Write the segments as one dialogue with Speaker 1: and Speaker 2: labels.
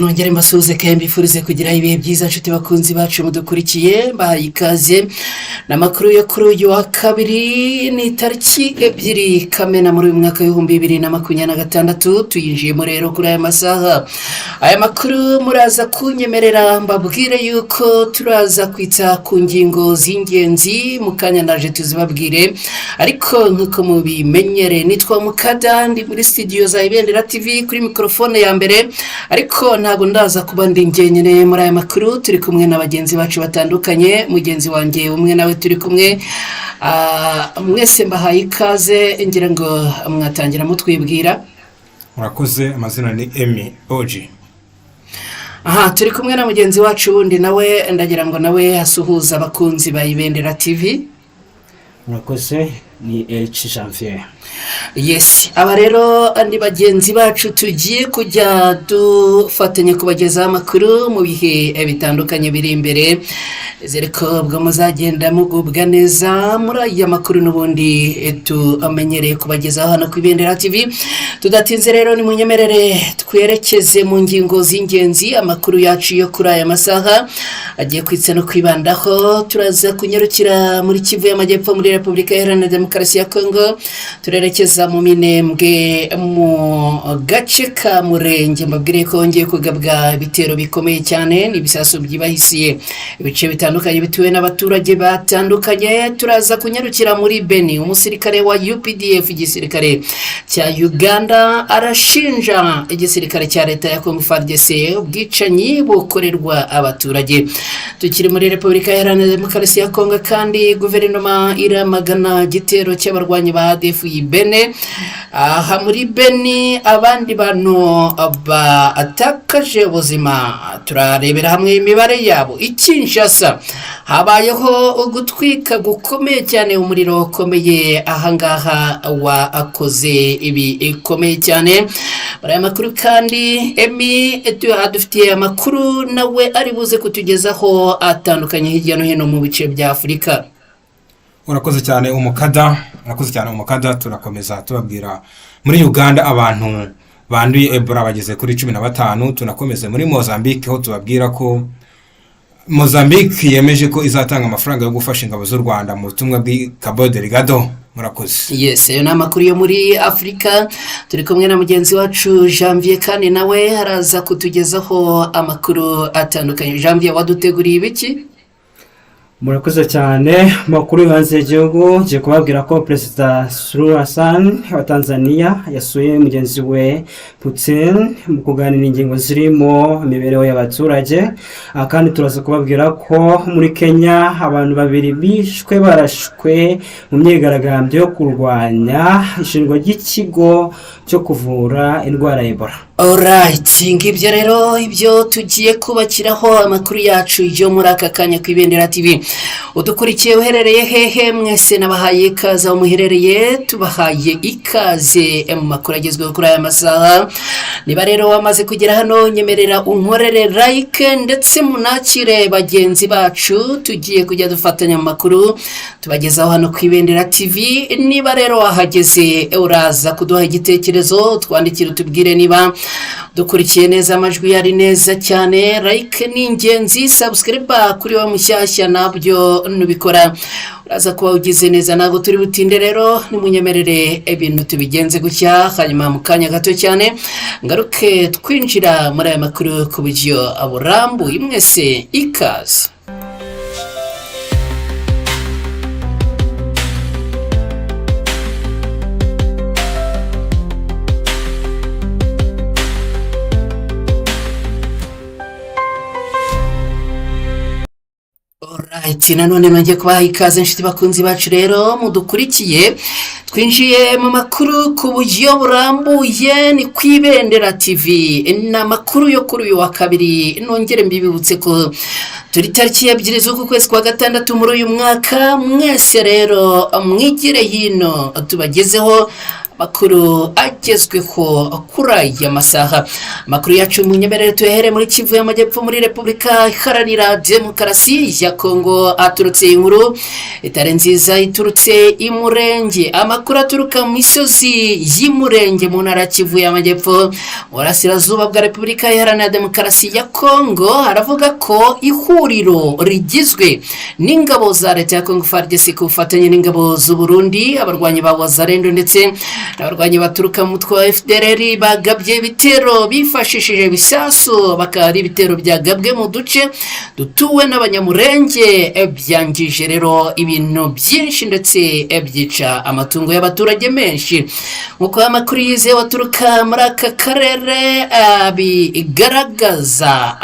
Speaker 1: Nongere mbasuhuze kandi mbifurize kugira ibihe byiza, nshuti bakunzi bacu mudukurikiye. Mbahaye ikaze n'amakuru yo kuri uyu wa kabiri, ni tariki 2 Kamena muri uyu mwaka w'2026. Tuyinjiyemo rero kuri aya masaha. Aya makuru muraza kunyemerera mbabwire yuko turaza kwita ku ngingo z'ingenzi, mu kanya ndaje tuzibabwire. Ariko nk'uko mubimenyereye, nitwa Mukada, ndi muri studio za Ibendera TV kuri mikorofone ya mbere. Ariko ntabwo ndaza kuba ndi njyenyine muri aya makuru, turi kumwe na bagenzi bacu batandukanye. Mugenzi wanjye umwe nawe turi kumwe. Mwese mbahaye ikaze, ngira ngo mwatangira mutwibwira.
Speaker 2: Murakoze, amazina ni Emi Oji.
Speaker 1: Aha turi kumwe na mugenzi wacu wundi, nawe ndagira ngo nawe asuhuze abakunzi ba Ibendera TV.
Speaker 3: Murakoze, ni Eric Janvier.
Speaker 1: Yes, aba rero ni bagenzi bacu tugiye kujya dufatanya kubagezaho amakuru mu bihe bitandukanye biri imbere. Zere ko ubwo muzagenda mugubwa neza muri aya makuru n'ubundi tumenyereye kubagezaho hano ku Ibendera TV. Tudatinze rero, nimunyemerere twerekeze mu ngingo z'ingenzi amakuru yacu yo kuri aya masaha agiye kwitsa no kwibandaho. Turaza kunyarukira muri Kivu y'Amajyepfo, muri Repubulika Iharanira Demokarasi ya Kongo. Turerekeza mu Minembwe, mu gace ka Murenge. Mbabwire ko hongeye kugabwa ibitero bikomeye cyane n'ibisasu byibahisiye ibice bitandukanye bituwe n'abaturage batandukanye. Turaza kunyarukira muri Beni, umusirikare wa UPDF, igisirikare cya Uganda, arashinja igisirikare cya leta ya Kongo FARDC ubwicanyi bukorerwa abaturage. Tukiri muri Repubulika Iharanira Demokarasi ya Kongo kandi, guverinoma iramagana igitero cy'abarwanyi ba ADF Bene. Aha muri Beni abandi bantu batakaje ubuzima, turarebera hamwe imibare yabo. I Kinshasa habayeho ugutwika gukomeye cyane, umuriro ukomeye ahangaha wakoze ibi bikomeye cyane. Muri aya makuru kandi, Emi adufitiye amakuru nawe ari buze kutugezaho atandukanye hirya no hino mu bice bya Afurika.
Speaker 2: Urakoze cyane Umukada, urakoze cyane Umukada. Turakomeza tubabwira muri Uganda abantu banduye Ebola bageze kuri 15. Tunakomeze muri Mozambique, aho tubabwira ko Mozambique yemeje ko izatanga amafaranga yo gufasha ingabo z'u Rwanda mu butumwa bw'i Cabo Delgado. Murakoze.
Speaker 1: Yes, ayo ni amakuru yo muri Afurika. Turi kumwe na mugenzi wacu Janvier, kandi nawe araza kutugezaho amakuru atandukanye. Janvier, waduteguriye ibiki?
Speaker 3: Murakoze cyane. Amakuru yo hanze y'igihugu, ngiye kubabwira ko Perezida Suluhu Hassan wa Tanzania yasuye mugenzi we Putin mu kuganira ingingo zirimo imibereho y'abaturage. Aha kandi turaza kubabwira ko muri Kenya abantu babiri bishwe barashwe mu myigaragambyo yo kurwanya ishingwa ry'ikigo cyo kuvura indwara ya Ebola.
Speaker 1: Alright, ngibyo rero ibyo tugiye kubakiraho amakuru yacu yo muri aka kanya ku Ibendera TV. Udukurikiye uherereye hehe? Mwese nabahaye ikaze aho muherereye, tubahaye ikaze mu makuru agezweho kuri aya masaha. Niba rero wamaze kugera hano, nyemerera unkorere like ndetse munakire bagenzi bacu tugiye kujya dufatanya mu makuru tubagezaho hano ku Ibendera TV. Niba rero wahageze, uraza kuduha igitekerezo, twandikire utubwire niba dukurikiye neza, amajwi yari neza cyane. Like ni ingenzi, subscribe kuri wa mushyashya nabyo nubikora uraza kuba ugize neza. Ntabwo turi butinde rero, nimunyemerere ibintu tubigenze gutya, hanyuma mu kanya gato cyane ngaruke twinjira muri aya makuru ku buryo burambuye. Mwese ikaze. Alright, nanone nongeye kubaha ikaze, inshuti bakunzi bacu rero mudukurikiye. Twinjiye mu makuru ku buryo burambuye, ni ku Ibendera TV, ni amakuru yo kuri uyu wa kabiri. Nongere mbibibutse ko turi tariki 2 z'uku kwezi kwa gatandatu muri uyu mwaka. Mwese rero mwigire hino tubagezeho Makuru agezweho kuri aya masaha, amakuru yacu mu nyemerere tuyahere muri Kivu y'Amajyepfo, muri Repubulika Iharanira Demokarasi ya Kongo, aturutse inkuru itari nziza iturutse i Murenge. Amakuru aturuka mu misozi y'Imurenge mu ntara ya Kivu y'Amajyepfo, burasirazuba bwa Repubulika Iharanira Demokarasi ya Kongo, aravuga ko ihuriro rigizwe n'ingabo za leta ya Kongo FARDC ku bufatanye n'ingabo z'u Burundi, abarwanyi ba Wazalendo ndetse n'abarwanyi baturuka mu mutwe wa FDLR bagabye ibitero bifashishije ibisasu, bakaba ari ibitero byagabwe mu duce dutuwe n'Abanyamurenge, byangije rero ibintu byinshi ndetse byica amatungo y'abaturage menshi. Nk'uko amakuru yizewe aturuka muri aka karere bigaragaza,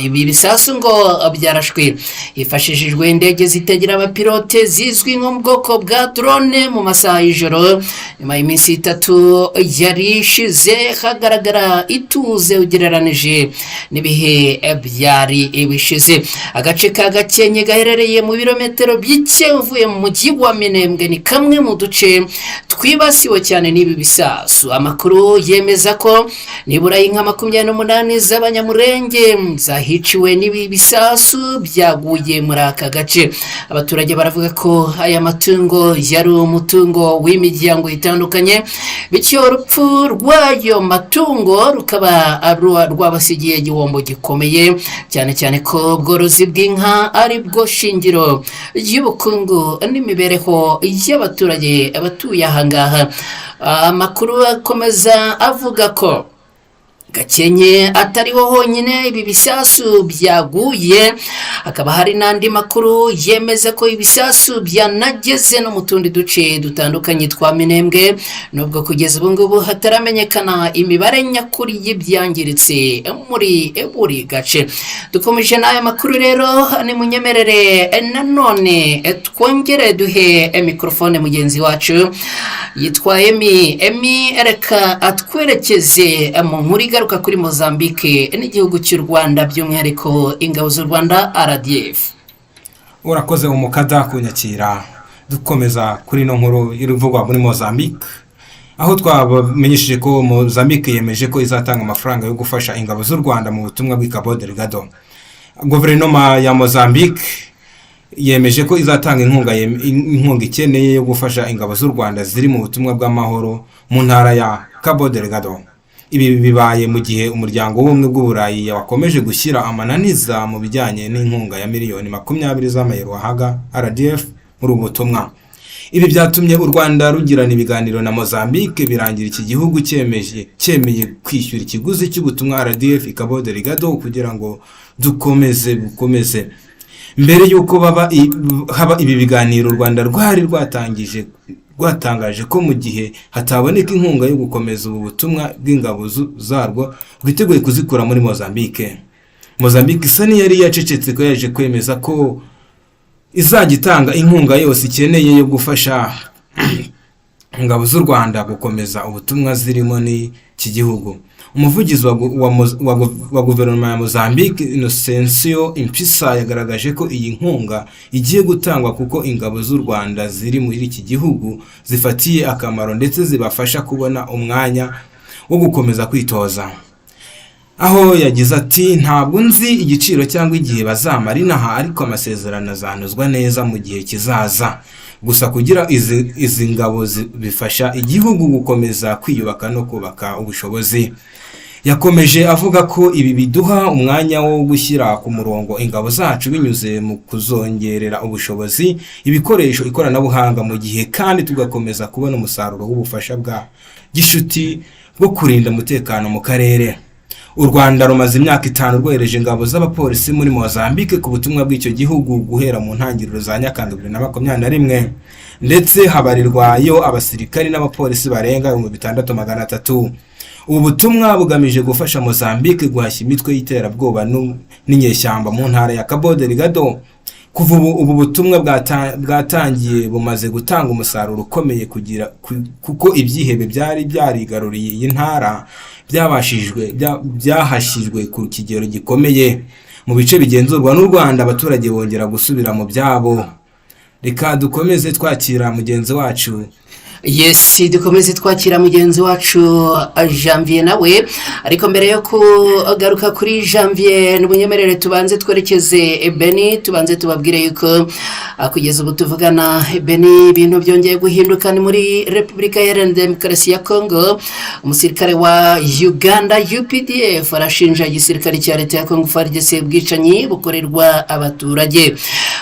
Speaker 1: ibi bisasu ngo byarashwe hifashishijwe indege zitagira abapilote zizwi nko mu bwoko bwa drone mu masaha y'ijoro, nyuma y'iminsi 3 yari ishize hagaragara ituze ugereranije n'ibihe byari bishize. Agace ka Gakenke gaherereye mu birometero bike uvuye mu mujyi wa Minembwe ni kamwe mu duce twibasiwe cyane n'ibi bisasu. Amakuru yemeza ko nibura inka 28 z'Abanyamurenge zahiciwe n'ibi bisasu byaguye muri aka gace. Abaturage baravuga ko aya matungo yari umutungo w'imiryango itandukanye, bityo urupfu rw'ayo matungo rukaba rwabasigiye igihombo gikomeye, cyane cyane ko ubworozi bw'inka ari bwo shingiro ry'ubukungu n'imibereho y'abaturage batuye aha ngaha. Amakuru akomeza avuga ko Gakenke atariho honyine ibi bisasu byaguye, hakaba hari n'andi makuru yemeza ko ibisasu byanageze no mu tundi duce dutandukanye twa Minembwe, nubwo kugeza ubu ngubu hataramenyekana imibare nyakuri y'ibyangiritse muri buri gace. Dukomeje n'aya makuru rero, nimunyemerere nanone twongere duhe mikorofone mugenzi wacu yitwa Emi. Emi, reka atwerekeze mu nkuru igaruka kuri Mozambique n'igihugu cy'u Rwanda, by'umwihariko ingabo z'u Rwanda RDF.
Speaker 2: Urakoze umukada kunyakira. Dukomeza kuri ino nkuru ivugwa muri Mozambique, aho twabamenyesheje ko Mozambique yemeje ko izatanga amafaranga yo gufasha ingabo z'u Rwanda mu butumwa bw'i Cabo Delgado. Guverinoma ya Mozambique yemeje ko izatanga inkunga ikeneye yo gufasha ingabo z'u Rwanda ziri mu butumwa bw'amahoro mu ntara ya Cabo Delgado. Ibi bibaye mu gihe Umuryango w'Ubumwe bw'Uburayi wakomeje gushyira amananiza mu bijyanye n'inkunga ya miliyoni 20 z'amayero wahaga RDF muri ubu butumwa. Ibi byatumye u Rwanda rugirana ibiganiro na Mozambique, birangira iki gihugu cyemeje cyemeye kwishyura ikiguzi cy'ubutumwa RDF i Cabo Delgado kugira ngo dukomeze bukomeze. Mbere y'uko haba ibi biganiro, u Rwanda rwari rwatangaje ko mu gihe hataboneka inkunga yo gukomeza ubu butumwa bw'ingabo zarwo, rwiteguye kuzikura muri Mozambique. Mozambique isa n'iyari yacecetse ko yaje kwemeza ko izajya itanga inkunga yose ikeneye yo gufasha ingabo z'u Rwanda gukomeza ubutumwa zirimo n'iki gihugu. Umuvugizi wa guverinoma ya Mozambique, Inocencio Impissa, yagaragaje ko iyi nkunga igiye gutangwa kuko ingabo z'u Rwanda ziri muri iki gihugu zifatiye akamaro ndetse zibafasha kubona umwanya wo gukomeza kwitoza, aho yagize ati: "Ntabwo nzi igiciro cyangwa igihe bazamara inaha, ariko amasezerano azanozwa neza mu gihe kizaza. Gusa kugira izi ngabo bifasha igihugu gukomeza kwiyubaka no kubaka ubushobozi." Yakomeje avuga ko ibi biduha umwanya wo gushyira ku murongo ingabo zacu binyuze mu kuzongerera ubushobozi, ibikoresho, ikoranabuhanga, mu gihe kandi tugakomeza kubona umusaruro w'ubufasha bwa gishuti bwo kurinda umutekano mu karere. U Rwanda rumaze imyaka 5 rwohereje ingabo z'abapolisi muri Mozambique ku butumwa bw'icyo gihugu guhera mu ntangiriro za Nyakanga 2021, ndetse habarirwayo abasirikari n'abapolisi barenga 6300. Ubu butumwa bugamije gufasha Mozambique guhashya imitwe y'iterabwoba n'inyeshyamba mu ntara ya Cabo Delgado. Kuva ubu butumwa bwatangiye, bumaze gutanga umusaruro ukomeye kuko ibyihebe byari byarigaruriye iyi ntara byahashyijwe ku kigero gikomeye mu bice bigenzurwa n'u Rwanda, abaturage bongera gusubira mu byabo. Reka dukomeze twakira mugenzi wacu.
Speaker 1: Yes, dukomeze twakira mugenzi wacu Janvier nawe. Ariko mbere yo kugaruka kuri Janvier, n'ubunyemerere tubanze twerekeze Beni, tubanze tubabwire yuko kugeza ubu tuvugana Beni ibintu byongeye guhinduka. Ni muri Repubulika Iharanira Demokarasi ya Kongo. Umusirikare wa Uganda UPDF arashinja igisirikare cya leta ya Kongo FARDC ubwicanyi bukorerwa abaturage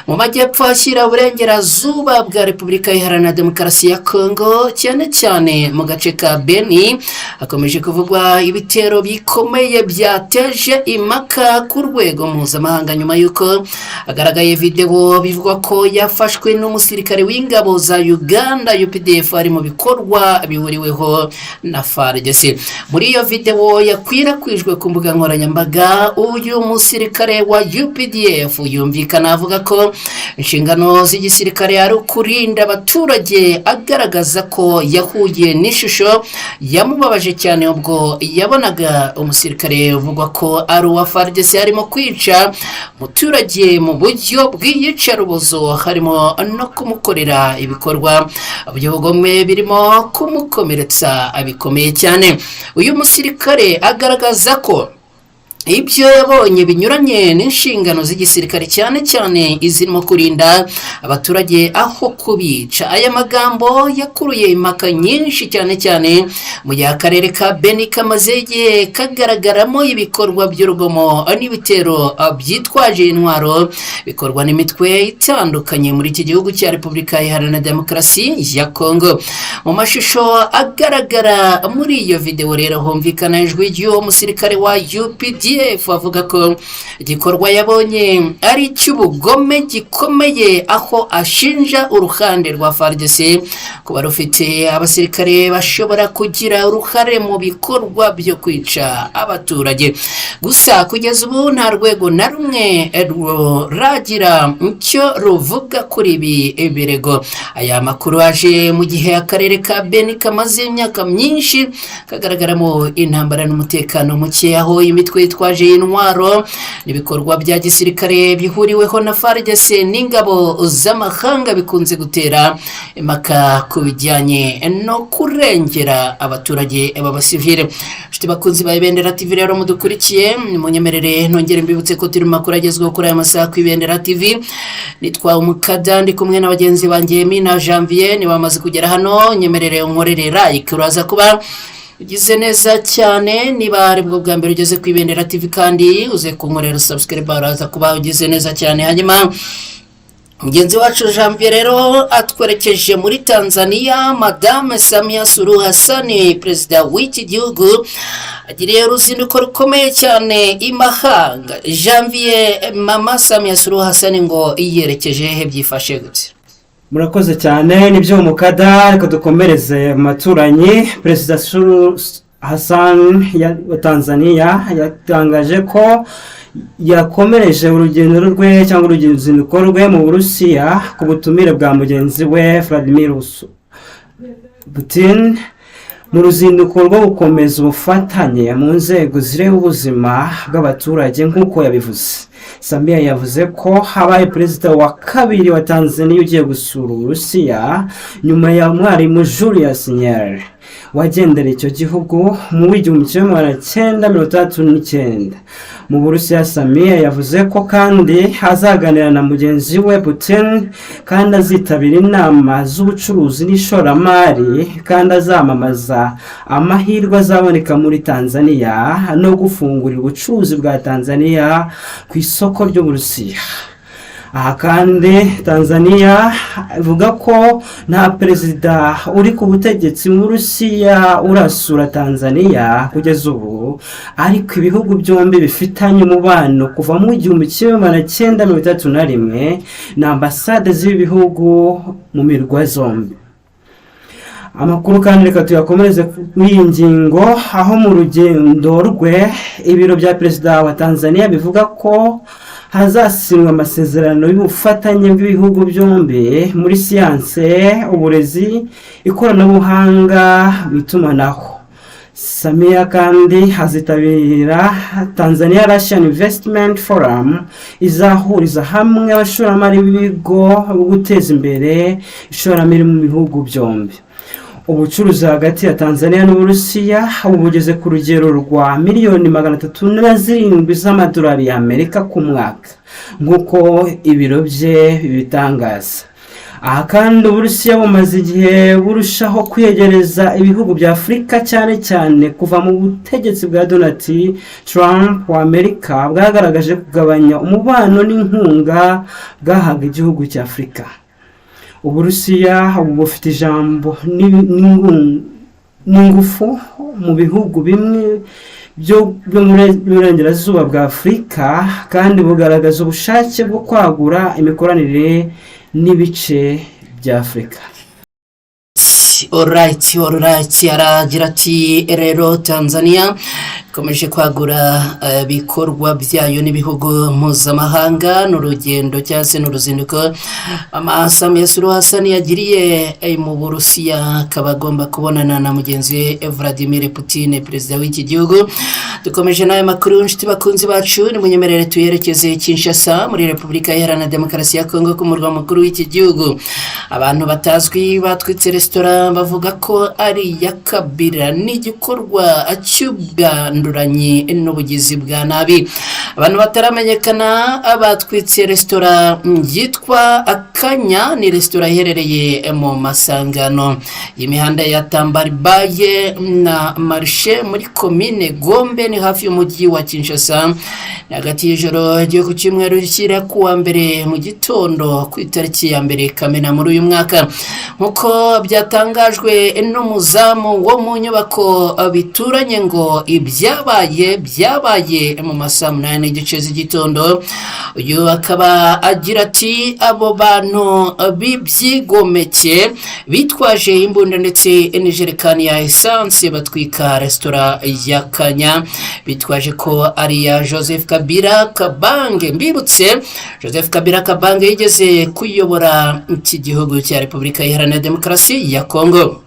Speaker 1: mu majyepfo ashyira uburengerazuba bwa Repubulika Iharanira Demokarasi ya Kongo, cyane cyane mu gace ka Beni. Hakomeje kuvugwa ibitero bikomeye byateje impaka ku rwego mpuzamahanga nyuma y'uko hagaragaye videwo bivugwa ko yafashwe n'umusirikare w'ingabo za Uganda UPDF ari mu bikorwa bihuriweho na FARDC. Muri iyo videwo yakwirakwijwe ku mbuga nkoranyambaga, uyu musirikare wa UPDF yumvikana avuga ko inshingano z'igisirikare ari ukurinda abaturage, agaragaza ko yahuye n'ishusho yamubabaje cyane ubwo yabonaga umusirikare uvugwa ko ari uwa FARDC arimo kwica umuturage mu buryo bw'iyicarubozo, harimo no kumukorera ibikorwa by'ubugome birimo kumukomeretsa bikomeye cyane. Uyu musirikare agaragaza ko ibyo yabonye binyuranye n'inshingano z'igisirikare, cyane cyane izirimo kurinda abaturage aho kubica. Aya magambo yakuruye impaka nyinshi, cyane cyane mu gihe akarere ka Beni kamaze igihe kagaragaramo ibikorwa by'urugomo n'ibitero byitwaje intwaro bikorwa n'imitwe itandukanye muri iki gihugu cya Repubulika Iharanira Demokarasi ya Kongo. Mu mashusho agaragara muri iyo videwo rero, humvikana ijwi ry'uwo musirikare wa UPDF avuga ko igikorwa yabonye ari icy'ubugome gikomeye, aho ashinja uruhande rwa FARDC kuba rufite abasirikare bashobora kugira uruhare mu bikorwa byo kwica abaturage. Gusa kugeza ubu nta rwego na rumwe ruragira icyo ruvuga kuri ibi birego. Aya makuru aje mu gihe akarere ka Beni kamaze imyaka myinshi kagaragaramo intambara n'umutekano muke, aho imitwe yitwaje intwaro n'ibikorwa bya gisirikare bihuriweho na FARDC n'ingabo z'amahanga bikunze gutera impaka ku bijyanye no kurengera abaturage b'abasivile. Inshuti bakunzi ba Ibendera TV rero mudukurikiye, munyemerere nongere mbibutse ko turi mu makuru agezweho kuri aya masaha ku Ibendera TV. Nitwa Umukada, ndi kumwe na bagenzi banjye Mina Janvier. Niba bamaze kugera hano, nyemerere unkorere like, uraza kuba ugize neza cyane. Niba aribwo bwa mbere ugeze ku Ibendera TV kandi, uze kunkorera subscribe, uraza kuba ugize neza cyane. Hanyuma mugenzi wacu Janvier rero atwerekeje muri Tanzania. Madame Samia Suluhu Hassan, perezida w'iki gihugu, agiriye uruzinduko rukomeye cyane imahanga. Janvier, mama Samia Suluhu Hassan ngo yerekeje he? Byifashe gute?
Speaker 3: Murakoze cyane. Nibyo Umukada, reka dukomereze mu maturanyi. Perezida Suluhu Hassan wa Tanzania yatangaje ko yakomereje urugendo rwe cyangwa uruzinduko rwe mu Burusiya ku butumire bwa mugenzi we Vladimir Putin, mu ruzinduko rwo gukomeza ubufatanye mu nzego zireba ubuzima bw'abaturage nk'uko yabivuze. Samia yavuze ko habaye perezida wa kabiri wa Tanzania ugiye gusura Uburusiya nyuma ya mwarimu Julius Nyerere wagendera icyo gihugu mu w'1969. Mu Burusiya, Samia yavuze ko kandi azaganira na mugenzi we Putin, kandi azitabira inama z'ubucuruzi n'ishoramari, kandi azamamaza amahirwe azaboneka muri Tanzania no gufungurira ubucuruzi bwa Tanzania ku isoko ry'Uburusiya. Aha kandi Tanzania ivuga ko nta perezida uri ku butegetsi mu Burusiya urasura Tanzania kugeza ubu, ariko ibihugu byombi bifitanye umubano kuva mu 1961 na ambasade z'ibi bihugu mu mirwa zombi. Amakuru kandi reka tuyakomereze kuri iyi ngingo, aho mu rugendo rwe ibiro bya perezida wa Tanzania bivuga ko hazasinywa amasezerano y'ubufatanye bw'ibihugu byombi muri siyanse, uburezi, ikoranabuhanga mu itumanaho. Samia kandi azitabira Tanzania Russian Investment Forum izahuriza hamwe abashoramari b'ibigo byo guteza imbere ishoramari mu bihugu byombi. Ubucuruzi hagati ya Tanzania n'Uburusiya ubu bugeze ku rugero rwa miliyoni 307 z'amadolari y'Amerika ku mwaka, nk'uko ibiro bye bibitangaza. Aha kandi Uburusiya bumaze igihe burushaho kwiyegereza ibihugu bya Afurika, cyane cyane kuva mu butegetsi bwa Donald Trump wa Amerika bwagaragaje kugabanya umubano n'inkunga bwahaga igihugu cya Afurika. Uburusiya ubu bufite ijambo n'ingufu mu bihugu bimwe byo muri Burengerazuba bwa Afurika, kandi bugaragaza ubushake bwo kwagura imikoranire n'ibice bya Afurika.
Speaker 1: Alright, aragira ati rero Tanzania ikomeje kwagura ibikorwa byayo n'ibihugu mpuzamahanga. N'urugendo cyangwa se n'uruzinduko Mama Samia Suluhu Hassan yagiriye mu Burusiya, akaba agomba kubonana na mugenzi we Vladimir Putin, perezida w'iki gihugu. Dukomeje n'aya makuru, inshuti bakunzi bacu, nimunyemerere tuyerekeze Kinshasa muri Repubulika Iharanira Demokarasi ya Kongo, ku murwa mukuru w'iki gihugu. Abantu batazwi batwitse resitora bavuga ko ari iya Kabila, n'igikorwa cy'ubwanduranyi n'ubugizi bwa nabi. Abantu bataramenyekana batwitse resitora yitwa Akanya, ni resitora iherereye mu masangano y'imihanda ya Tambaribaye na Marishe muri komine Gombe, ni hafi y'umujyi wa Kinshasa. Ni hagati y'ijoro ryo ku cyumweru rishyira ku wa mbere mu gitondo, ku itariki ya 1 Kamena muri uyu mwaka, nk'uko byatangajwe n'umuzamu wo mu nyubako bituranye. Ngo ibyabaye byabaye mu masaa 8:30 z'igitondo. Uyu akaba agira ati abo bantu b'ibyigomeke bitwaje imbunda ndetse n'ijerekani ya esanse batwika resitora ya Kanya, bitwaje ko ari iya Joseph Kabila Kabange. Mbibutse, Joseph Kabila Kabange yigeze kuyobora iki gihugu cya Repubulika Iharanira Demokarasi ya Kongo.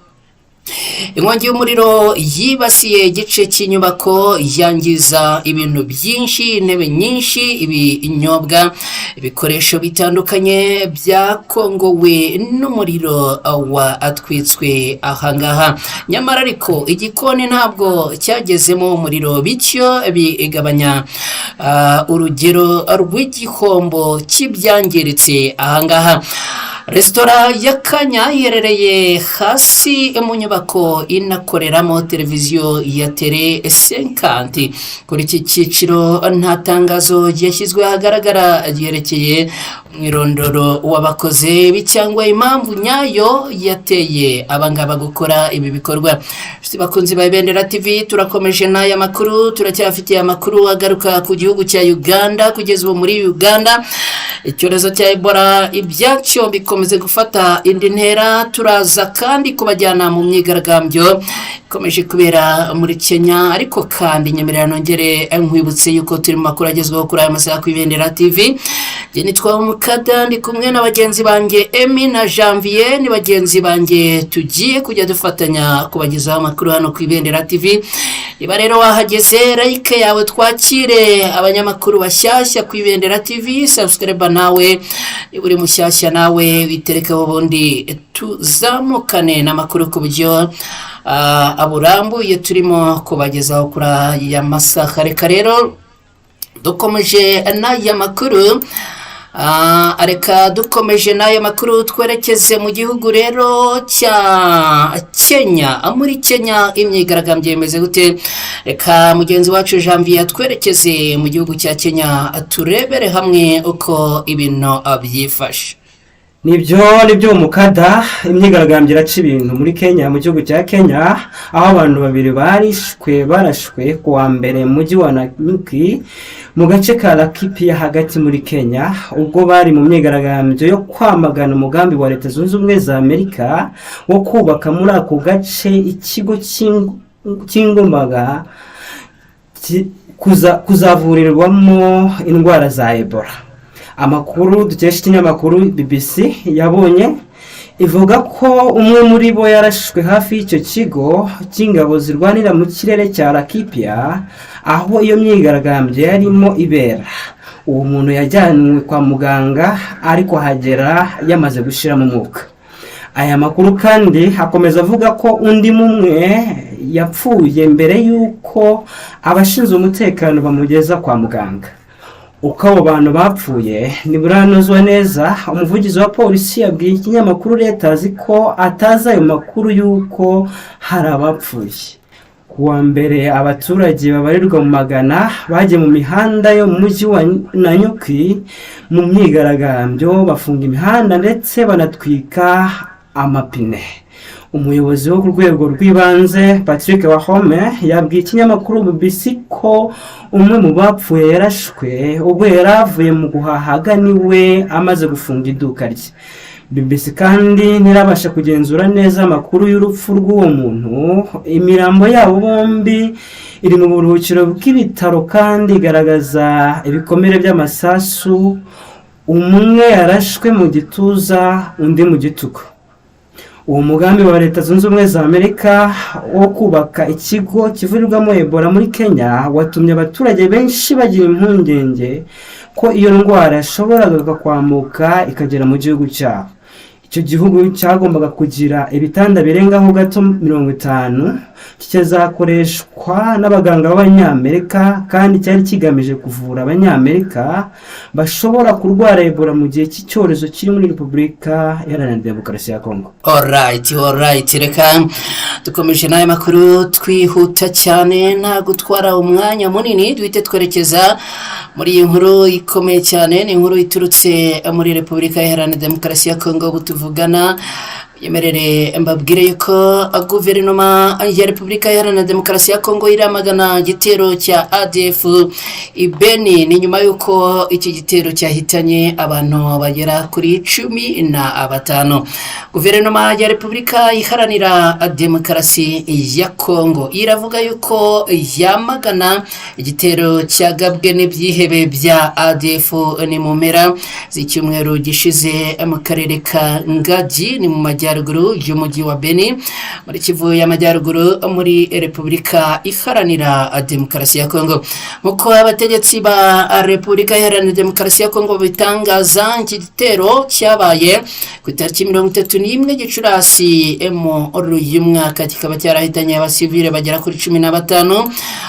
Speaker 1: Inkongi y'umuriro yibasiye igice cy'inyubako, yangiza ibintu byinshi, intebe nyinshi, ibinyobwa, ibikoresho bitandukanye byakongowe n'umuriro watwitswe ahangaha. Nyamara ariko igikoni ntabwo cyagezemo umuriro, bityo bigabanya urugero rw'igihombo cy'ibyangiritse ahangaha. Resitora ya Kanya iherereye hasi mu nyubako inakoreramo televiziyo ya Tele 50. Kuri iki cyiciro nta tangazo ryashyizwe ahagaragara ryerekeye umwirondoro w'abakoze ibi cyangwa impamvu nyayo yateye abangaba gukora ibi bikorwa. Inshuti bakunzi ba Ibendera TV, turakomeje n'aya makuru, turacyafitiye amakuru agaruka ku gihugu cya Uganda. Kugeza ubu muri Uganda icyorezo cya Ebola ibyacyo bikomeze gufata indi ntera. Turaza kandi kubajyana mu myigaragambyo ikomeje kubera muri Kenya. Ariko kandi nyemerera nongere nkwibutse yuko turi mu makuru agezweho kuri aya masaha ku Ibendera TV. Njye nitwa Mukada, ndi kumwe na bagenzi banjye Emi na Janvier, ni bagenzi banjye tugiye kujya dufatanya kubagezaho amakuru hano ku Ibendera TV. Niba rero wahageze, like yawe, twakire abanyamakuru bashyashya ku Ibendera TV. Subscribe nawe niba uri mushyashya, nawe witerekeho, ubundi tuzamukane n'amakuru ku buryo aburambuye turimo kubagezaho kuri aya masaha. Reka rero dukomeje n'aya makuru. Reka dukomeje n'aya makuru twerekeze mu gihugu rero cya Kenya. Muri Kenya imyigaragambyo imeze gute? Reka mugenzi wacu Janvier twerekeze mu gihugu cya Kenya, turebere hamwe uko ibintu byifashe.
Speaker 3: Nibyo, nibyo umukada, imyigaragambyo iraca ibintu muri Kenya, mu gihugu cya Kenya, aho abantu babiri barishwe barashwe ku wa mbere mu mujyi wa Nanyuki mu gace ka Laikipia hagati muri Kenya, ubwo bari mu myigaragambyo yo kwamagana umugambi wa Leta Zunze Ubumwe za Amerika wo kubaka muri ako gace ikigo cy'ingombaga kuzavurirwamo indwara za Ebola. Amakuru dukesha ikinyamakuru BBC yabonye ivuga ko umwe muri bo yarashwe hafi y'icyo kigo cy'ingabo zirwanira mu kirere cya Laikipia, aho iyo myigaragambyo yarimo ibera. Uwo muntu yajyanwe kwa muganga, ariko ahagera yamaze gushiramo umwuka. Aya makuru kandi akomeza avuga ko undi mumwe yapfuye mbere y'uko abashinzwe umutekano bamugeza kwa muganga. Uko abo bantu bapfuye ntiburanozwa neza. Umuvugizi wa polisi yabwiye ikinyamakuru Reuters ko atazi ayo makuru y'uko hari abapfuye. Ku wa mbere, abaturage babarirwa mu magana bagiye mu mihanda yo mu mujyi wa Nanyuki mu myigaragambyo, bafunga imihanda ndetse banatwika amapine. Umuyobozi wo ku rwego rw'ibanze, Patrick Wahome, yabwiye ikinyamakuru BBC ko umwe mu bapfuye yarashwe ubwo yari avuye mu guhaha agana iwe amaze gufunga iduka rye. BBC kandi ntirabasha kugenzura neza amakuru y'urupfu rw'uwo muntu. Imirambo yabo bombi iri mu buruhukiro bw'ibitaro kandi igaragaza ibikomere by'amasasu: umwe yarashwe mu gituza, undi mu gitugu. Uwo mugambi wa Leta Zunze Ubumwe za Amerika wo kubaka ikigo kivurirwamo Ebola muri Kenya watumye abaturage benshi bagira impungenge ko iyo ndwara yashoboraga kwambuka ikagera mu gihugu cyabo. Icyo gihugu cyagombaga kugira ibitanda birengaho gato 50, kikazakoreshwa n'abaganga b'Abanyamerika, kandi cyari kigamije kuvura Abanyamerika bashobora kurwara Ebola mu gihe cy'icyorezo kiri muri Repubulika Iharanira Demokarasi ya Kongo.
Speaker 1: Alright, reka dukomeje n'aya makuru twihuta cyane, nta gutwara umwanya munini, duhite twerekeza muri iyi nkuru ikomeye cyane. Ni inkuru iturutse muri Repubulika Iharanira Demokarasi ya Kongo. Ubu tuvugana, yemerere mbabwire yuko guverinoma ya Repubulika Iharanira Demokarasi ya Kongo iramagana igitero cya ADF i Beni. Ni nyuma y'uko iki gitero cyahitanye abantu bagera kuri 15. Guverinoma ya Repubulika Iharanira Demokarasi ya Kongo iravuga yuko yamagana igitero cyagabwe n'ibyihebe bya ADF ni mu mpera z'icyumweru gishize mu karere ka Ngagi, ni mu majyaruguru y'umujyi wa Beni, muri Kivu y'Amajyaruguru, muri Repubulika Iharanira Demokarasi ya Kongo. Nk'uko abategetsi ba Repubulika Iharanira Demokarasi ya Kongo bitangaza, iki gitero cyabaye ku itariki 31 Gicurasi muri uyu mwaka, kikaba cyarahitanye abasivile bagera kuri 15.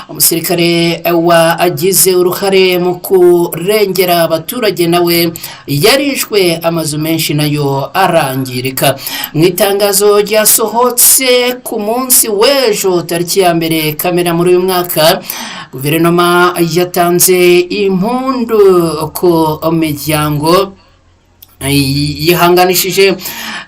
Speaker 1: Umusirikare wagize uruhare mu kurengera abaturage nawe yarishwe, amazu menshi nayo arangirika. Mu itangazo ryasohotse ku munsi w'ejo tariki ya 1 Kamena muri uyu mwaka, guverinoma yatanze impundu ku miryango, yihanganishije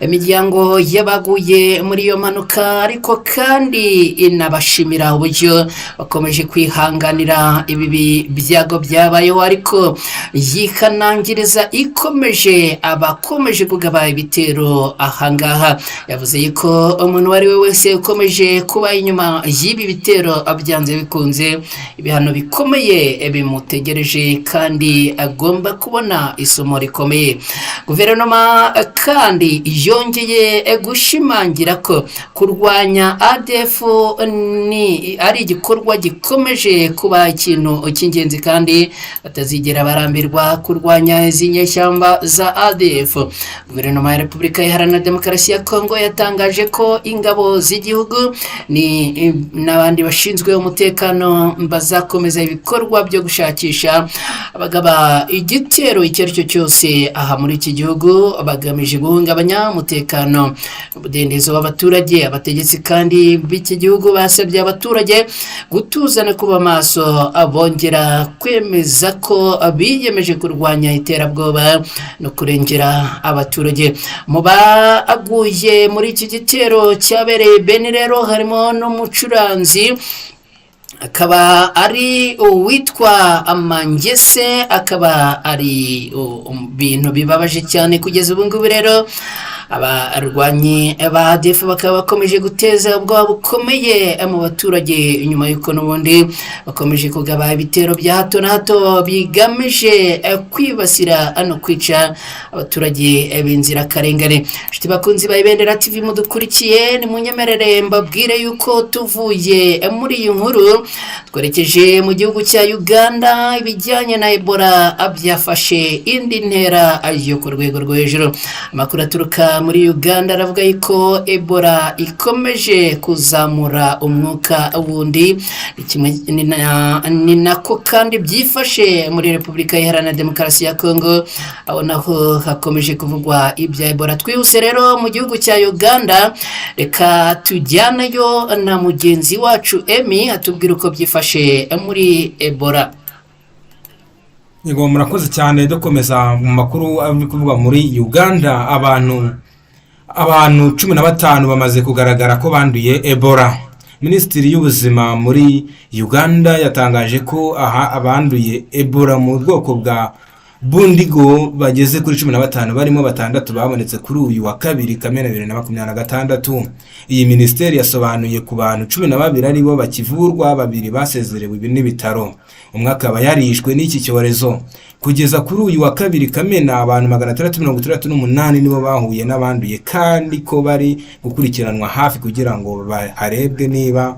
Speaker 1: imiryango y'abaguye muri iyo mpanuka, ariko kandi inabashimira uburyo bakomeje kwihanganira ibi byago byabayeho, ariko yikanangiriza ikomeje abakomeje kugaba ibitero ahangaha. Yavuze yuko umuntu uwo ari we wese ukomeje kuba inyuma y'ibi bitero, byanze bikunze ibihano bikomeye bimutegereje kandi agomba kubona isomo rikomeye. Guverinoma kandi yongeye gushimangira ko kurwanya ADF ni ari igikorwa gikomeje kuba ikintu cy'ingenzi, kandi batazigera barambirwa kurwanya izi nyeshyamba za ADF. Guverinoma ya Repubulika Iharanira Demokarasi ya Kongo yatangaje ko ingabo z'igihugu ni n'abandi bashinzwe umutekano bazakomeza ibikorwa byo gushakisha abagaba igitero icyo ari cyo cyose aha muri iki gihugu bagamije guhungabanya umutekano, umudendezo w'abaturage. Abategetsi kandi b'iki gihugu basabye abaturage gutuza no kuba maso, bongera kwemeza ko biyemeje kurwanya iterabwoba no kurengera abaturage. Mu baguye muri iki gitero cyabereye Beni rero harimo n'umucuranzi, akaba ari uwitwa Amangese, akaba ari bintu bibabaje cyane. Kugeza ubu ngubu rero, abarwanyi ba ADF bakaba bakomeje guteza ubwoba bukomeye mu baturage, nyuma y'uko n'ubundi bakomeje kugaba ibitero bya hato na hato bigamije kwibasira no kwica abaturage b'inzirakarengane. Inshuti bakunzi ba Ibendera TV mudukurikiye, nimunyemerere mbabwire yuko tuvuye muri iyi nkuru twerekeje mu gihugu cya Uganda. Ibijyanye na Ebola byafashe indi ntera yo ku rwego rwo hejuru. Amakuru aturuka Ebola muri Uganda aravuga yuko Ebola ikomeje kuzamura umwuka wundi. Ni kimwe- ni na- ni nako kandi byifashe muri Repubulika Iharanira Demokarasi ya Kongo, aho naho hakomeje kuvugwa ibya Ebola. Twihuse rero mu gihugu cya Uganda, reka tujyaneyo na mugenzi wacu Emi atubwira uko byifashe muri Ebola.
Speaker 2: Yego, murakoze cyane. Dukomeza mu makuru ari kuvugwa muri Uganda, abantu 15 bamaze kugaragara ko banduye Ebola. Minisitiri y'Ubuzima muri Uganda yatangaje ko aha abanduye Ebola mu bwoko bwa Bundibugyo bageze kuri 15, barimo batandatu babonetse kuri uyu wa kabiri, Kamena 2026. Iyi minisiteri yasobanuye ku bantu 12 aribo bakivurwa, babiri basezerewe n'ibitaro, umwe akaba yarishwe n'iki cyorezo. Kugeza kuri uyu wa kabiri Kamena, abantu 668 nibo bahuye n'abanduye, kandi ko bari gukurikiranwa hafi kugira ngo harebwe niba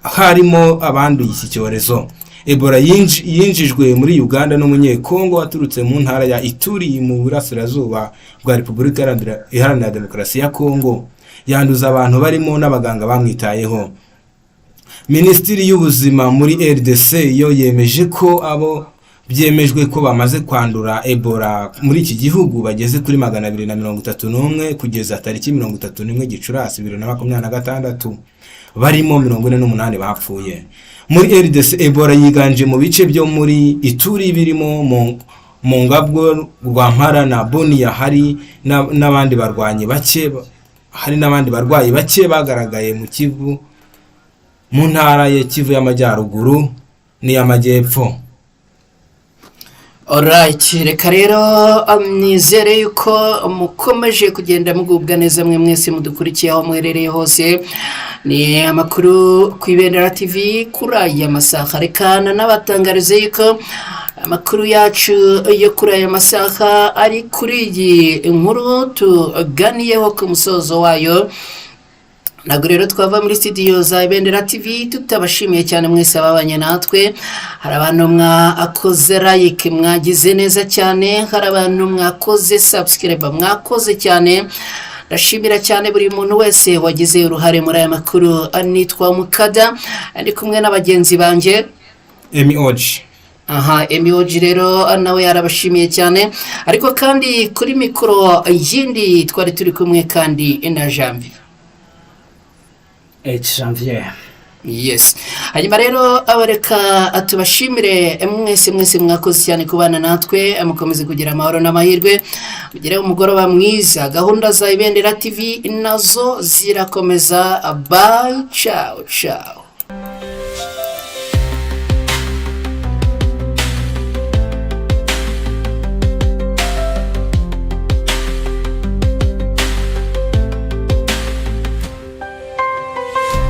Speaker 2: harimo abanduye iki cyorezo. Ebola yinjijwe muri Uganda n'Umunyekongo waturutse mu ntara ya Ituri mu burasirazuba bwa Repubulika Iharanira Demokarasi ya Kongo, yanduza abantu barimo n'abaganga bamwitayeho. Minisitiri y'Ubuzima muri RDC yo yemeje ko abo byemejwe ko bamaze kwandura Ebola muri iki gihugu bageze kuri 231 kugeza tariki 31 Gicurasi 2026, barimo 48 bapfuye. Muri RDC, Ebola yiganje mu bice byo muri Ituri birimo Mongabwo, Rwampara na Bunia. Hari n'abandi barwanyi bake, hari n'abandi barwayi bake bagaragaye mu Kivu, mu ntara ya Kivu y'Amajyaruguru n'iy'Amajyepfo.
Speaker 1: Alright, reka rero nizere yuko mukomeje kugenda mugubwa neza mwe mwese mudukurikiye aho muherereye hose. Ni amakuru ku Ibendera TV kuri aya masaha. Reka n'abatangarize yuko amakuru yacu yo kuri aya masaha ari kuri iyi nkuru tuganiyeho ku musozo wayo. Ntabwo rero twava muri studio za Ibendera TV tutabashimiye cyane mwese ababanye natwe. Hari abantu mwakoze like, mwagize neza cyane. Hari abantu mwakoze subscribe, mwakoze cyane. Ndashimira cyane buri muntu wese wagize uruhare muri aya makuru. Nitwa Mukada, ndi kumwe na bagenzi banjye.
Speaker 2: Emi Oji.
Speaker 1: Aha, Emi rero nawe yarabashimiye cyane, ariko kandi kuri mikoro yindi twari turi kumwe kandi na Janvier.
Speaker 3: H Janvier.
Speaker 1: Yes, hanyuma rero abareka tubashimire mwese mwese, mwakoze cyane kubana natwe. Mukomeze kugira amahoro n'amahirwe, mugire umugoroba mwiza. Gahunda za Ibendera TV nazo zirakomeza. Bye, ciao ciao.